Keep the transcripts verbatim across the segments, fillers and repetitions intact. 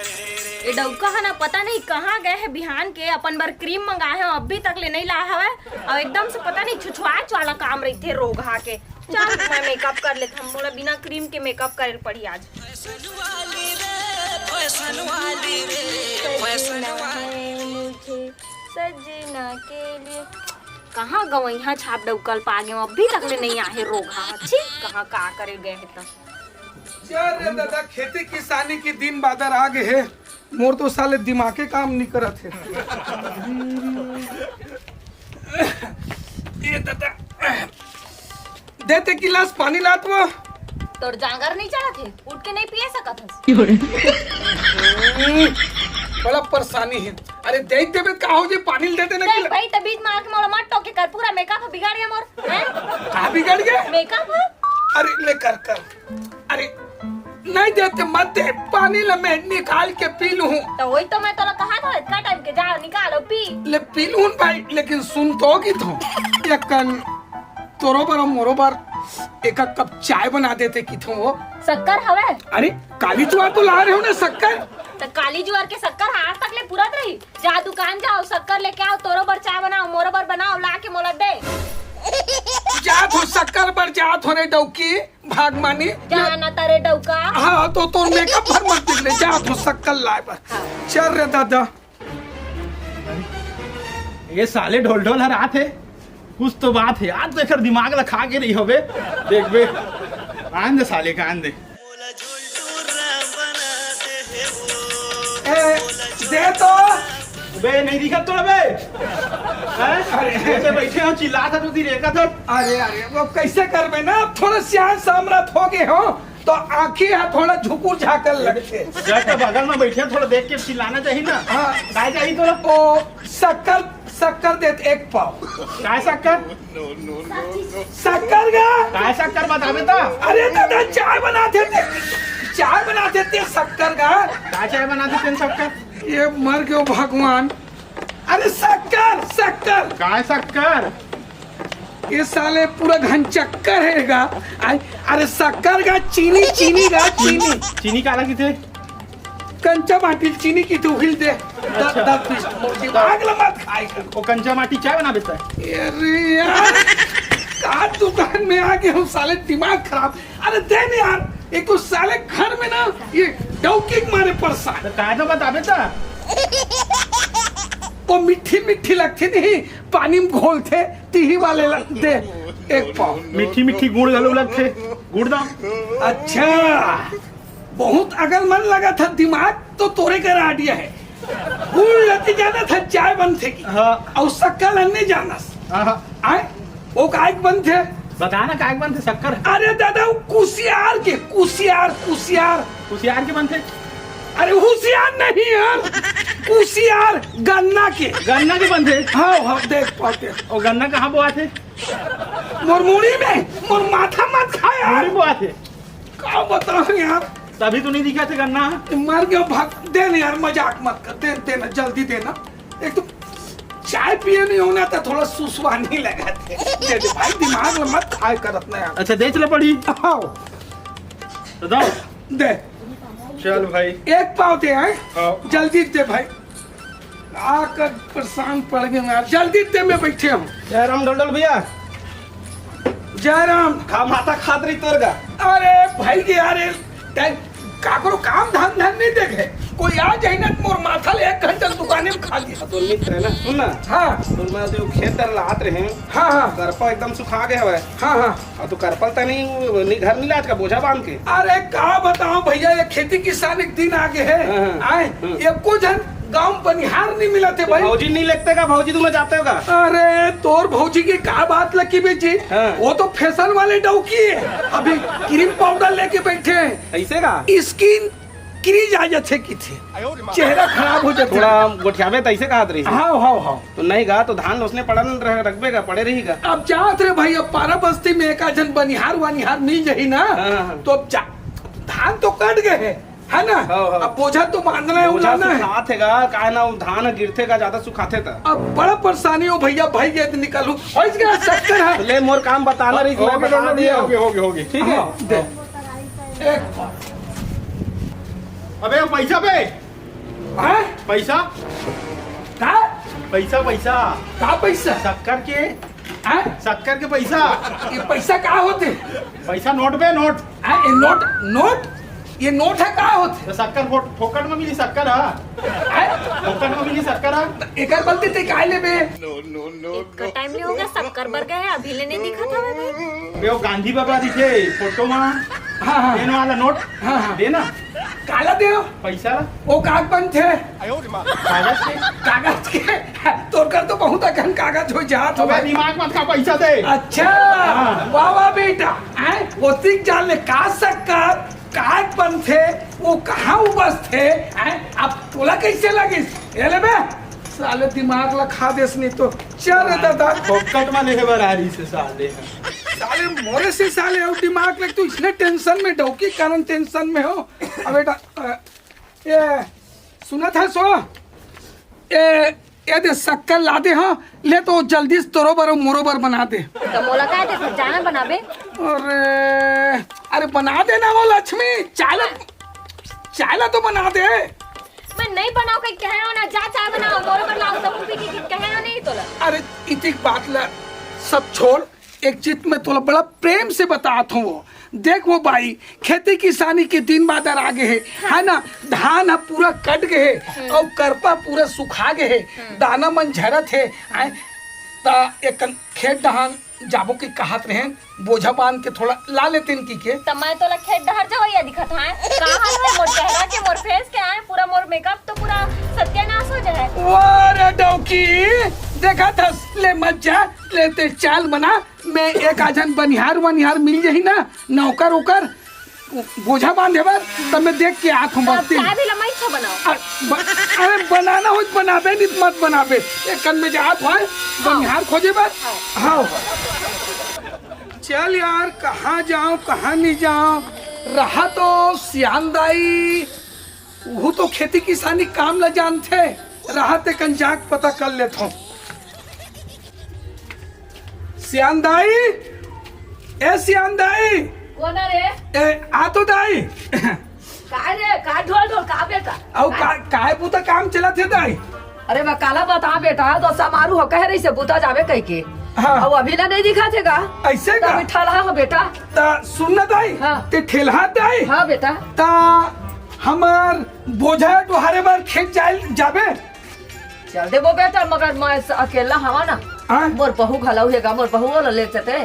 ये डउका ह ना, पता नहीं कहाँ गए हे बिहान के, अपन बर क्रीम मंगाए हे, अभी तक ले नहीं लाए हवय। अउ एकदम से पता नहीं छुछुआच वाला काम रहिथे रोगहा के। चल, मैं मेकअप कर लेत हँव, मोला बिना क्रीम के मेकअप करे ल पड़ही आज। फैशन वाली रे, फैशन वाली रे, फैशन वाली। सजना है मुझे, सजना के लिए। कहाँ गवइहाँ छाप डउका ल पा गेंव, अभी तक ले नहीं आहे रोगहा। छी, कहाँ का करे गए हे त। चल रे दादा, खेती किसानी के दिन बादर आ गे हे, मोर तो साले दिमागे काम नहीं करत हे। ए दादा, दे ते गिलास पानी लात वो। तोर जांगर नहीं चलत हे, उठ के नहीं पिए सकत हस। हम्म, बड़ा परेशानी हे। अरे दे देबे का हो जे पानी ल दे देना देख कि भाई, त बीच में आके मोला मत टोके कर, पूरा मेकअप बिगाड़ गया मोर, हैं? का बिगड़ गया? मेकअप। अरे ले कर कर। अरे नहीं देते मत दे, पानी ल मैं निकाल के पी लूँ। त वही तो मैं तोला कहा था, इतना टाइम के जा निकाल अउ पी। ले पी लूँ भाई, लेकिन सुन तो कि तो एक कन तोरो बर अउ मोरो बर एक कप चाय बना देते किथों वो। शक्कर हवे? अरे, काली जुआर तो ला रहे हो ना शक्कर। त काली जुआर के शक्कर ह आज तक ले पुरत रही। जा दुकान जाओ, शक्कर लेके आओ, तोरो बर चाय बनाओ, मोरो बर बनाओ, ला के मोला दे। जात हो शक्कर बर, जात हो रे डौकी, भागमानी। जा ना तारे डौका। हाँ, तो तोर मेकअप भर मत बिगड़े, जात हो शक्कर लाए बर। हाँ। चल रे दादा। ए साले ढोल ढोल हर आत हे, कुछ तो बात हे। आज तो एकर दिमाग ला खा के रही होबे, देखबे। आन दे साले का, आन दे। ए, दे तो। बे, नहीं दिखत तोला बे? हैं? अरे। ऐसे बैठे हो, चिल्लात हो, तू देखत हो। अरे, अरे, वो कैसे करबे ना, थोड़ा सियान सामरथ हो गए हो। तो आँखी ह थोड़ा झुकुर झाकल लगथे। जब तो बगल में बैठे, थोड़ा देख के चिल्लाना चाहिए ना। हाँ। काय चाहिए तोला? ओ, शक्कर, शक्कर देत एक पाव। काय शक्कर? शक्कर गा? काय शक्कर बताबे त? अरे दादा, चाय बनाथे ते, चाय बनाथे ते शक्कर गा। काय चाय बनाथे तेन शक्कर? ये मर गयो भगवान। अरे शक्कर, शक्कर। काय शक्कर? ये साले पूरा घनचक्कर हे गा। आई, अरे शक्कर गा, चीनी, चीनी गा, चीनी। चीनी काला किथे? कंचा माटी चीनी किथे, उहिल दे। द-, अच्छा। दस बीस, मोर दिमाग ला मत खाए कर। वो कंचा माटी चाय बनाबे त? अरे यार, का दुकान में आ गए हम साले, दिमाग खराब। अरे दे न यार, एक तो साले घर में ना ये डौकी के मारे परेशान। तो काय तो बताबे त? वो मीठी मीठी लगथे नहीं, पानी में घोलथे, तिही वाले ल-, दे एक पाव। मीठी मीठी गुड़ घलो लगथे, गुड़ दाम। अच्छा, बहुत अगल मन लगत हे, दिमाग तो तोरे कर आइडिया हे। गुड़ ल ते जानत हस चाय बनथे कि? हाँ। अउ शक्कर ल नहीं जानस। हाँ, हाँ। आय? वो काय के बनथे? बता ना, काय के बनथे शक्कर? अरे दादा, वो कुसियार के, कुसियार, कुसियार। कुसियार के बनथे? अरे होशियार नहीं यार, कुसियार गन्ना के। गन्ना के बनथे? हाँ, हाँ, देख पाते। वो गन्ना कहाँ बोआथे? मोर मुड़ी में, मोर माथा मत खा यार। मुड़ी बोआथे? का बताओ यार। तभी तो नहीं दिखा थे गन्ना। मर गया भाग। दे ना यार, मजाक मत कर, दे, दे ना, जल्दी दे ना। एक तो चाय पिए नहीं होना था, थोड़ा सुसवा नहीं लगा थे। दे दे भाई, दिमाग में मत खाए करत ना यार। अच्छा, दे चला पड़ी। आओ। तो दो। दे। चल भाई। एक पाव दे, हैं? हाँ। जल्दी दे भाई। आकर परेशान पड़ गए यार, जल्दी दे, मैं बैठे हूँ। जयराम डोलडोल भैया। जयराम। खा माता खात रही तोर गा। अरे भाई के यार, ए, तै काकरो काम धाम धाम नहीं देखे। कोई आ जाए ना, मोर माथा ले एक घंटा दुकाने में खा दिया। तो मित्र है ना, सुन ना। हाँ। तो मैं तो खेत तर लात रहे। हाँ, हाँ। करपा एकदम सुखा गया हुआ है। हाँ, हाँ। और तू करपल त नहीं, नहीं घर नहीं लात का बोझा बांध के। अरे का बताओ भैया, ये खेती किसान एक दिन आ गए हैं। हाँ, हाँ। आए, हाँ। एको झन गांव बनिहार नहीं मिला थे तो भाई। भौजी नहीं लगते का, भौजी तुम जाते हो का? अरे तोर भौजी की का बात लकी बे जी, हाँ। वो तो फैशन वाले डौकी है, अभी क्रीम पाउडर लेके बैठे हैं। ऐसे का? स्किन क्रीज आ जाथे किथे, चेहरा खराब हो जाथे। थोड़ा गोठियाबे त ऐसे कहत रही। हाँ, हाँ, हाँ। तो नहीं गा, तो धान लोसने पड़न रह-, रखबे का, पड़े रही का। अब जात रे भाई, अब पारा बस्ती में एक आध झन बनिहार वनिहार मिल जाही ना, हाँ, हाँ। तो अब जा, धान तो कट गए हैं, है ना? हाँ, हाँ। अब बोझा तो बांधना है, बोझा उलाना है। सुखात है गा, काहे ना, धान गिरथे का, ज्यादा सुखाथे त। अब बड़ा परेशानी हो भैया, भाई ये निकालू, हो गया शक्कर है। ले मोर काम बताना रही, मैं होगे, बता होगे, दिया। होगे, होगे, होगे। ठीक है? हाँ, दे। एक बार। अबे, वो पैसा बे। हैं? पैसा? का? पैसा, पैसा। का पैसा? शक्कर के। हैं? शक्कर के पैसा। ये पैसा का होथे? पैसा नोट बे, नोट। हैं, ये नोट, नोट? ये नोट हे, का होथे? त शक्कर फोट-, फोकट म मिली शक्कर ह। हैं? फोकट म मिली शक्कर ह। त एकर बलती ते काय लेबे? इतना टाइम नहीं हो गया, शक्कर बर गए, अभी ले नहीं दिखत हवे भाई। बे, वो गांधी बाबा दिखे फोटो म। हाँ, हाँ। तेन वाला नोट। हाँ, हाँ। दे ना। काला देव? पैसा ला। वो कागज बनथे। कागज के? कागज के? तोर कर तो बहुत अकन कागज हो जात हवे। दिमाग मत खा, पैसा दे। अच्छा। हाँ। वाह, वाह बेटा। हैं? वो तीक जान ले का शक्कर, काग बनथे, वो कहाँ उपजथे, हैं? अब तोला कैसे लगिस? ये ले बे, साले दिमाग ला खा देस नहीं तो। चल रे दादा। फोकट म लेहे बर आ रही से साले। साले मोरे से साले, अउ दिमाग लग, तू इसने टेंशन में, डौकी कारण टेंशन में हो। अब बेटा, अ, ए, सुनत हस ओ? ए, ए दे शक्कर ला दे, हाँ, ले तो जल्दी से तोरो बर अउ मोरो बर बना दे। त मोला काय दे, जाना बनाबे? अरे, अरे बना दे ना वो लक्ष्मी, चाय ला, चाय ला तो बना दे। मैं नहीं बनाओ कहीं कहे हो ना, जा चाय बनाओ, मोरो बर लाओ, तब पी के कहे हो नहीं तोला। अरे इतिक बात ला सब छोड़, एक चीज मैं तोला बड़ा प्रेम से बतात हूँ। वो देख वो बाई, खेती किसानी के दिन बादर आ गए हे, है ना? धान ह पूरा कट गए हे, अउ करपा पूरा सुखा गए हे, दाना मन झरत हे। आय, त एक खेत डहान जाबो के कहत रहेन, बोझा बांध के थोड़ा ला लेतेन की के। त मैं तोला खेत डहर जवैया दिखत हँव? कहाँ से मोर चेहरा के, मोर फेस के आय, पूरा मोर मेकअप तो पूरा सत्यानाश हो जाए। वाह रे डौकी, देखत हस, ले मत जा, ले ते चाल बना, मैं एक आझन बनिहार वनिहार मिल जाही ना, नौकर ओकर, बोझा बांधे बर, तब मैं देख के आत हूँ तब बस्ती। चाय भी लम्बा ही छो बनाओ। अ, ब-, अरे बनाना हो तो बनाबे, नहीं तो मत बनाबे। एक कन में जात हूँ, बनिहार खोजे बर। हाँ। चल यार, कहाँ जाऊँ, कहाँ नहीं जाऊँ, रहा तो सियान दाई, वो तो खेती किसानी काम ला जानथे, रहा ते कन जाके पता कर लेत हूँ। सियान दाई, ए सियान दाई। कोन रे? ए, आ तो दाई। का रे, का ढोल ढोल, का बेटा? अउ का, काय बुता काम चलत हे दाई? अरे बा, काला बता बेटा, तो समारू हो कहे रही से बुता जाबे कह के। हाँ। अउ अभी ना नहीं दिखा थे का? ऐसे का? तभी ठलहा हो बेटा। त सुन ना दाई, हाँ। ते ठेलहा दाई। हाँ बेटा। त हमार बोझा डोहारे बर खेत जाए, जाबे? चल देबो बेटा, मगर मैं स-, अकेला हवा ना। हाँ? मोर बहू घलऊ हे गा, मोर बहू वाला ले चते।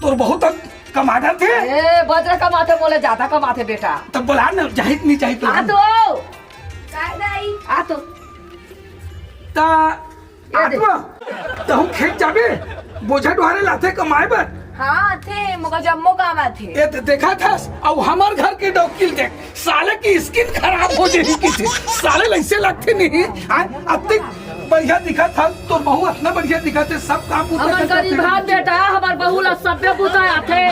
तोर बहू तक कमा डालथे? ए, बजरा कमाथे, मोले ज्यादा कमाथे बेटा। तब बोला ना, जाहित नहीं चाहिए तो। आ तो। काय दाई? आ तो। ता ए दे। आत्मा, तहु खेत जाबे? बोझा डोहारे लाथे कमाए बर? हाँ, आथे, मगर जम्मो काम आथे। ए, त देखा था, अब हमार घर के डौकी ल देख, साले की स्किन खराब हो जाही किथे। साले ल ऐसे लगथे नहीं, हाँ, अतिक बढ़िया दिखा था, तोर बहू अतना बढ़िया दिखा थे, सब काम बुता हमर करथे। गरीब हाथ बेटा, हमर बहू ला सब्बे बुता आथे,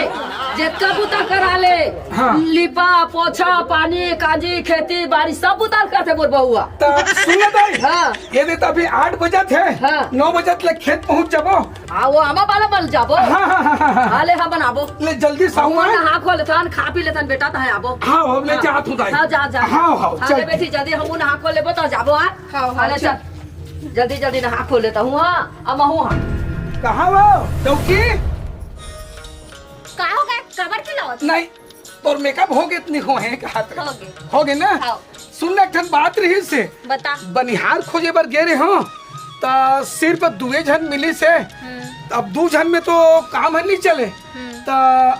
जेतका बुता करा ले, हाँ। लिपा, पोछा, पानी, कांजी, खेती, बाड़ी, सब बुता करथे मोर बहुआ। त सुन ना दाई, हाँ। ये दे त अभी आठ बजत हे, हाँ। नौ बजत ले खेत पहुँच जाबो। हाँ, वो आमा वाला बल जाबो। हाँ, हाँ, हाँ, हाँ, हाँ। हाँ, ले, हाँ, बनाबो। ले, जल्दी से हमू आवा। नहा खो लेथन, खा पी लेथन बेटा, तहाँ आबो। हाँ, हम ले हाँ। जात हूँ दाई। हाँ, जा, जा। हाँ, हाँ, हाँ, चल। ले बेटी, जल्दी हमू नहा खो लेबो, तहाँ जाबो, हाँ। हाँ, हाँ, ले, चल। चल। जल्दी, जल्दी नहा खो लेता हूँ, हाँ। अब महू, हाँ। कहाँ वो? डौकी? का हो गया? काबर चिल्लावत? नहीं, तोर मेकअप हो गे, इतनी हो है, कहा थे। हो गे। हो गे ना? हाँ। सुन ना, एक ठन बात रही से। बता। बनिहार खोजे बर गे रहे हो, त सिर्फ दुए झन मिली से। हम्म। अब दू झन में तो काम ह नहीं चले। हम्म। त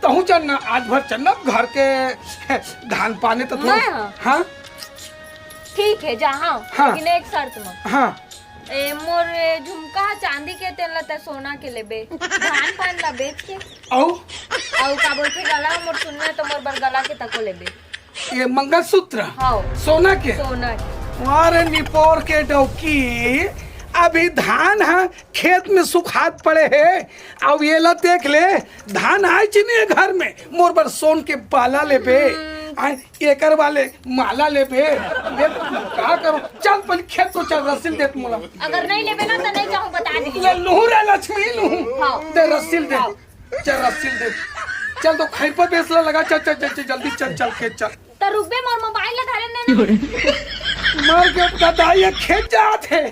तहूँ चल ना, आज भर चल ना, घर के धान पाने तो थोड़ा। मैं हाँ। हाँ? ठीक है, जा, हाँ। हाँ। लेकिन एक शर्त में। हाँ। ए, मोर ए, झुमका ह चांदी के, तेन ला तै सोना के लेबे। धान पान ला बेच के। अउ? अउ का बोलथे, गला मोर सुनना है, तो मोर बर गला के तको लेबे। ये मंगलसूत्र? हाँ। सोना के? सोना के। वाह रे निपोर के डौकी, अभी धान ह खेत में सुखात पड़े हे, अउ ये ला देख ले, धान आए च नहीं है घर में, मोर बर सोन के बाला लेबे। हम्म। आए, एकर वाले माला लेबे, ये का करो? चल, पहले खेत तो चल, रसील देत मोला। अगर नहीं लेबे ना, तो नहीं जाऊँ, बता दी। ले, लूहू रे लक्ष्मी, लूहू। हाँ। दे, रसील दे। हाँ। चल, रसील दे। चल, तो खैर पर बेसला लगा, चल, चल, चल, चल, जल्दी चल, चल, खेत चल। त रुकबे, मोर मोबाइल ला धरे ने ना। मर के दादा, ये खेत जात हे,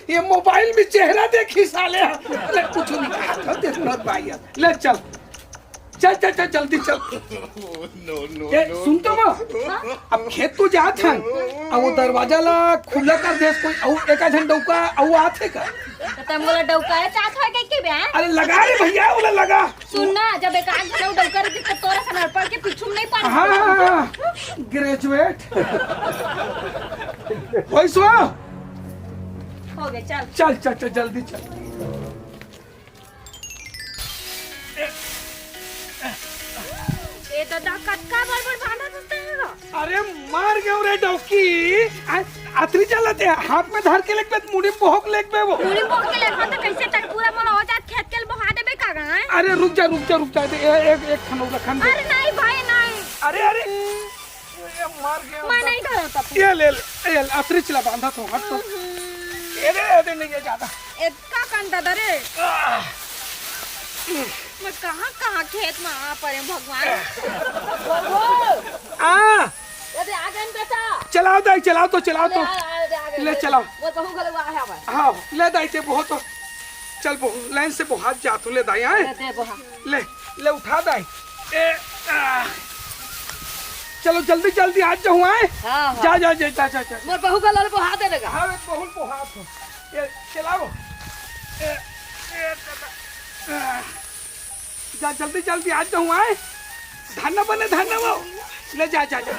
ये मोबाइल में चेहरा देखी साले। ले, कुछ नहीं कहा था, दे तुरंत भाई यार। ले चल, चल, चल, चल, जल्दी चल। ए, सुन तो वो, अब खेत तो जात हन, अब वो दरवाजा ला खुला कर देस कोई, अउ एक आध झन डौका अउ आथे का? त मोला डौका है, चाहत है के, के बे? अरे लगा रे भैया, ओला लगा। सुन ना, जब एक आध झन डौका रहितिस त तोरा सन अड़पड़ के पीछू में नहीं पड़त। हाँ, हाँ, हाँ, हाँ। ग्रेजुएट। ओए सो। हो गए, चल। चल, चल, चल, जल्दी चल। ए दादा, कतका बड़ बड़ बांधा धरते हैं गा? अरे मार गयो रे डौकी। आ, अतरी चलत हे, हाथ में धर के लेगबे, मुड़ी में बोहक लेगबे वो। मुड़ी में बोहक के लेगबे त कैसे तक पूरा मोला हो जात, खेत के बोहा देबे का गा? अरे रुक जा, रुक जा, रुक जा, ए, एक, एक खन अउ रखन दे। अरे नहीं भाई, नहीं। अरे, अरे, ए, मार गयो। मैं नहीं धरत अब। ये ले, ले, ये ले, अतरी चला बांधा तो, हट तो। हम्म। ए दे, ए दे, नहीं, ये ज्यादा। ए, का कांदा दा रे? आह। मैं कहाँ, कहाँ खेत में आ पड़े भगवान। आ। ये दे, आ गए बेटा। चलाओ दाई, चलाओ तो, चलाओ ले, तो। आ, आ, आ, आ, ले, ले, चलाओ। वो बहू गले हुआ है हमारे। हाँ, ले दाई, ते बहुत तो। चल बहू, लाइन से बहुत जा तू, ले दाई, आए। ले, दे बहा। ले, ले उठा दाई। ए, आ। चलो जल्दी, जल्दी आ जाओ, आए। हाँ, हाँ। जा, जा, जा, जा, जा, जा। मोर बहू गले बोहा दे देगा। हाँ, बहुत बहुत हो। ये चलाओ। ए, ए, आ, जा, जल्दी, जल्दी आ जाऊँ, आए। धन्ना बने, धन्ना वो। ले जा, जा, जा।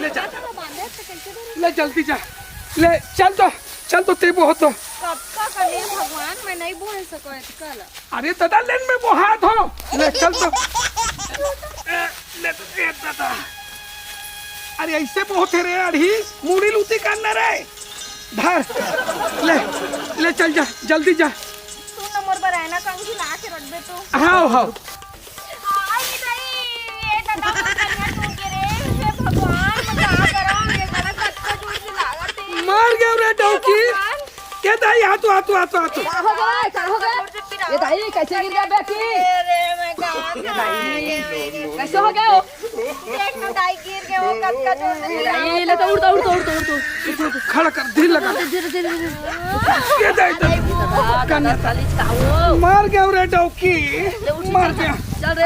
ले जा। ले जल्दी जा। ले, चल तो, चल तो, ते बहुत तो। कब का कले भगवान, मैं नहीं बोल सको कल। अरे दादा, लेन में बोहात हो। ले, चल तो। ए, ले तो, ए, दादा। अरे, ऐसे बहुत है रे, अड़ी। मुड़ी लूटी करना रे। धर। ले, ले चल जा, जल्दी जा। तू न मोर बर ऐना कंघी ला के रख दे तू। हाँ, हाँ। आई नहीं, ये दादा मोर कनिया टूट गे रे। हे भगवान, मैं का करम, ये गला कतका जोर से लागत हे। मर गयो रे डौकी। भगवान। के दाई, आ तो, आ तो, आ तो, आ तो। का हो गए, का हो गए? ये दाई, कैसे गिर गया बेटी? अरे, मैं कहाँ ये दाई, कैसे हो गया हो? देख ना दाई गिर गए हो, कतका जोर से ये दाई, ले तो उड़, तो उड़, तो उड़, तो उड़, तो उड़। खड़ा कर, धीर लगा। धीरे, धीरे, धीरे। ये दाई, दाई। कन्या। मार गया रे डौकी। ले उठ, मार चल, गया। चल रे,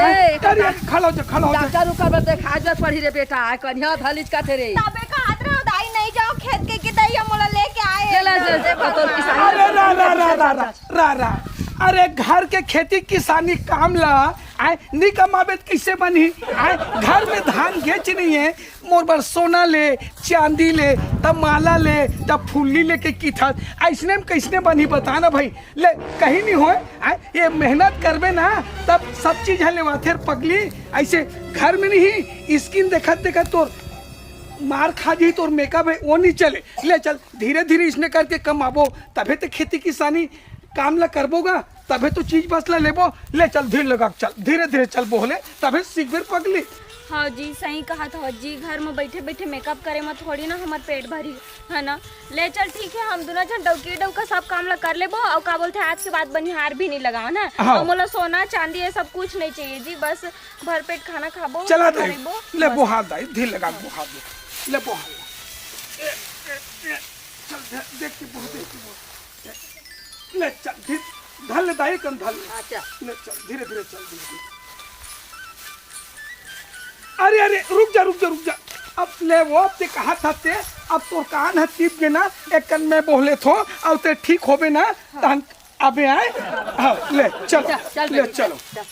अरे, खड़ा हो जा, खड़ा हो जा। डॉक्टर उकर बर देखा जरूरत पड़ी रे बेटा, कन्या धलिच का थे रे। तबे कहत रहो दाई नहीं जाओ खेत के, कि दाई हम मोला लेके आए। ले, ले, ले, ले, तो किसान अरे रा, रा, रा, रा, रा। रा, रा। अरे घर के खेती किसानी काम ला, आए, नी कमाबे त कइसे बनही? आए, घर में धान गेच नहीं है, मोर बर सोना ले, चांदी ले, तब माला ले, तब फुल्ली लेके किथस, अइसने में कइसने बनही बता ना भाई? ले, कहीं नहीं होए, आए, ये मेहनत करबे ना, तब सब चीज है लेवाथे पगली, ऐसे घर में नहीं, स्किन देखत देखत तोर मार खा जाही, तोर मेकअप है, वो नहीं चले। ले चल, धीरे धीरे इसने करके कमाबो, तभे तो खेती किसानी काम ला करबो गा, तभे तो चीज बस ला लेबो। ले चल, धीरे लगा के चल, धीरे धीरे चल बोले, तभे सीखबे पगली। हाँ जी, सही कहा था जी, घर में बैठे बैठे मेकअप करे में थोड़ी ना हमार पेट भरी, है ना? ले चल, ठीक है, हम दोनों जन डौकी डौका सब काम ला कर लेबो, और का बोलते हैं, आज के बाद बनिहार भी नहीं लगाओ ना। हाँ। और मोला सोना चांदी ये सब कुछ नहीं चाहिए जी, बस भरपेट खाना खाबो, चला मजा दाई, लेबो, ले बस। बोहार दाई, धीर लगा के बोहार दे। ले बोहार। ए, ए, ए, चल, दे-, देख के बोह, देख के बोह। ले चल, धीर, धर ले दाई, कन धर ले। अच्छा। ले चल, धीरे, धीरे चल, धीरे, धीरे। अरे, अरे, रुक जा, रुक जा, रुक जा। अब ले वो, अब ते कहा था ते, अब तोर कान ह टिप गे ना, एक कन मैं बोह लेथों, अब ते ठीक होबे ना, हाँ। तहन अबे आए? हाँ, ले, चलो। चल, चल ले, बेटी, चलो। चल।